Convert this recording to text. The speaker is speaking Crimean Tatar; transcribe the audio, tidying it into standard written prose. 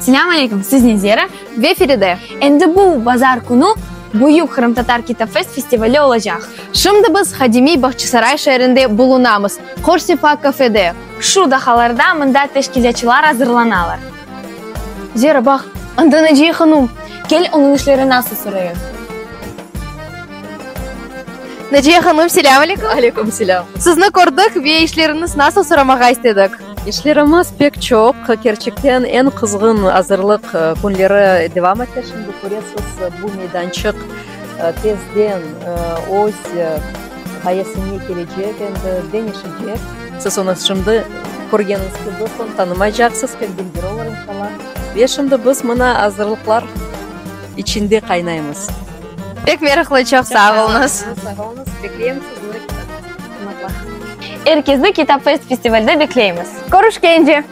Selâm aleyküm, siznen Zera ve Feride. Endi bu bazar künü büyük Qırımtatar Kitapfest festivali olacaq. Şimdi biz qadimiy Bağçasaray şeerinde bulunamız, Hoş Sefa kafede. Şu daqalarda mında teşkilâtçılar azırlanalar. Zera, baq, anda Naciye hanum. Kel, onıñ işleri nasıl sorayıq. Naciye hanum, selâm aleyküm. Aleyküm selâm. Sizni kördik ve işleriñiz nasıl soramağa istedik. İşlerimiz pek çoq, kerçekten eñ qızğın azırlıq künleri devam ete. Şimdi köresiz, bu meydançıq tezden öz ğayesine kelecek, endi deñişecek. Siz onı şimdi körgeniñiz kibi, soñ tanımaycaqsız, pek dülber olur, inşallah. Ve şimdi biz mına azırlıqlar içinde qaynaymız. Pek meraqlı, çoq sağ oluñız. Sağ oluñız, bekleymiz sizni. Er kesni Kitapfest festivalde bekleymiz. Körüşkence!